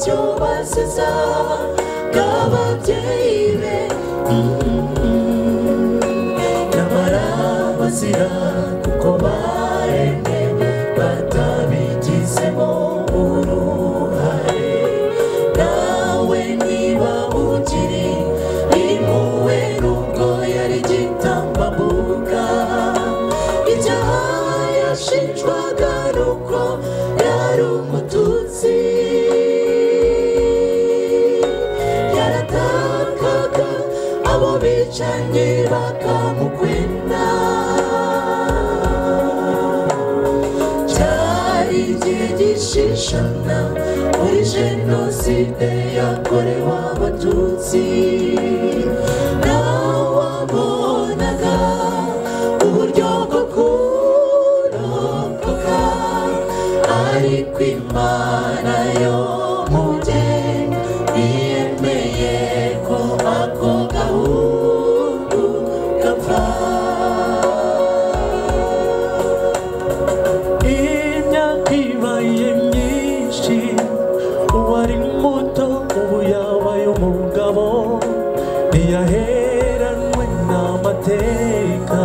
icyo basiza bw'ababyeyi be. Nyamara bazira kuko baremwe batabigizemo uruhare. Nawe niba ukiri impuhwe nubwo yari igitambambuga, icyaha yashinjwaga nuko yari umututsi. Yaratakaga abo bicanyi bakamukwena. Cyari igihe gishishana muri jenoside yakorewe abatutsi. Nawabonaga uburyo bwo kurokoka, ariko Imana yo mugeni yemeye ko ako gahungu gapfa. Imyaka ibaye myinshi, uwari muto ubu yabaye umugabo, ntiyaheranwe n'amateka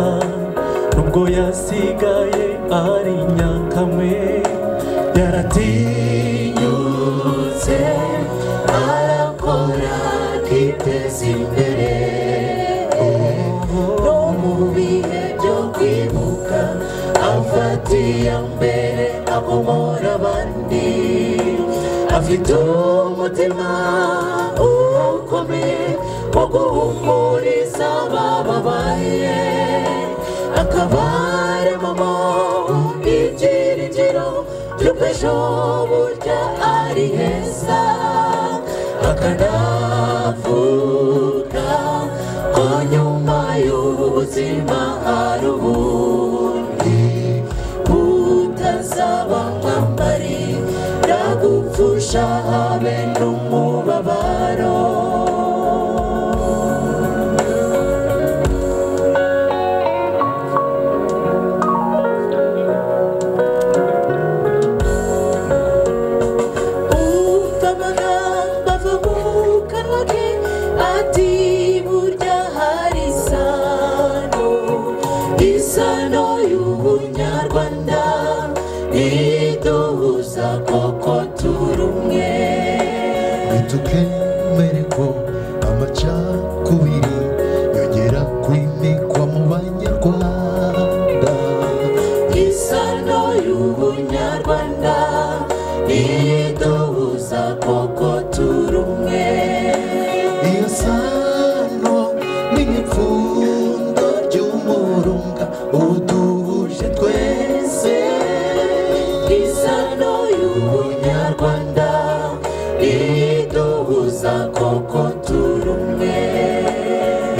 nubwo yasigaye ari nyakamwe. Yaratinyutse arakora akiteza imbere, no mu bihe byo kwibuka afata iya mbere akomora abandi. Afite umutima ukomeye wo guhumuriza abababaye, akabaremamo ibyiringiro by'uko ejo burya ari heza, akanavuga ko nyuma y'ubu buzima hari ubundi butazaba mwambari gupfusha habe n'umubabaro. Umva amagambo ava mu kanwa ke ati burya hari isano, isano y'ubunyarwanda iduhuza koko turi umwe. Ntitukemere ko amacakubiri yongera kwimikwa mu banyarwanda. Isano y'ubunyarwanda iduhuza koko turi umwe. Iyo sano ni nk'ipfundo ry'umurunga uduhuje twese. Isano y'ubunyarwanda iduhuza koko turi umwe.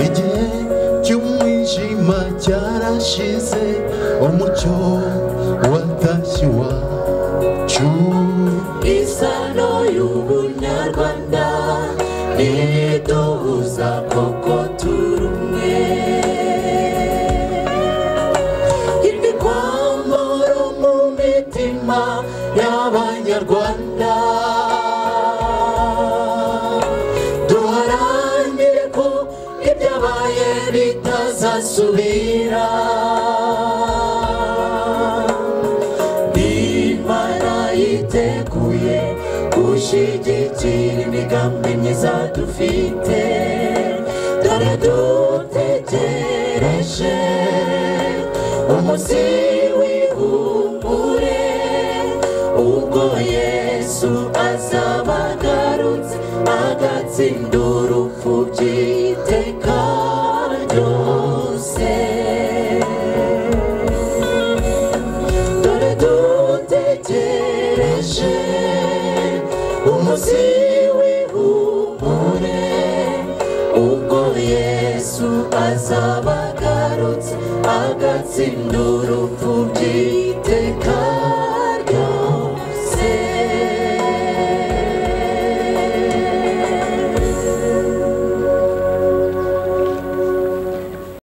Igihe cy'umwijima cyarashize, umucyo watashye iwacu. Isano y'ubunyarwanda iduhuza koko turi umwe. Imikwa amahoro mu mitima y'abanyarwanda, duharanire ko ibyabaye bitazasubira. Imana yiteguye gushyigikira imigambi myiza dufite, dore dutegereje umunsi w'ihumure, ubwo Yesu azaba agarutse agatsinda urupfu by'iteka ryose. Dore dutegereje umunsi w'ihumure, ubwo Yesu azaba agarutse agatsinda